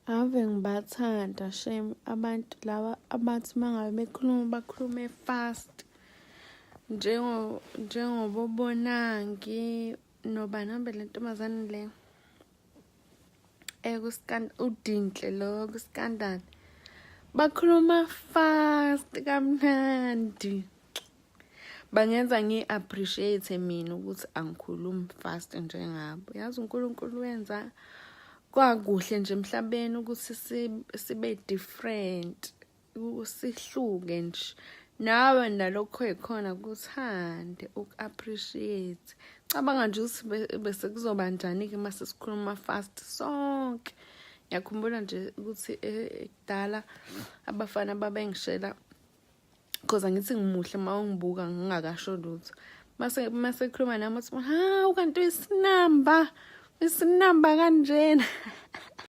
Ave ngibathanda shame abantu laba abathi uma ngabe bekhuluma bakhulume fast njengoboBonangi nobani hambe le ntombazane le uDintle lo kuScandal, bakhuluma fast kamnandi, bangenza ngi-appreciate mina ukuthi angikhulumi fast njengabo. Yazi uNkulunkulu wenza kwakuhle nje emhlabeni ukuthi sibe different, sihluke nje. Nawe nalokho yikhona kuthande uku-appreciate. Cabanga nje ukuthi bese kuzoba njani-ke uma sesikhuluma fast sonke. Ngiyakhumbula nje ukuthi kudala abafana babengishela, 'cause angithi ngimuhle uma ungibuka ngingakasho lutho. Mase khuluma nami uthi, "Hawu, kanti uyisinamba, uyisinamba kanjena."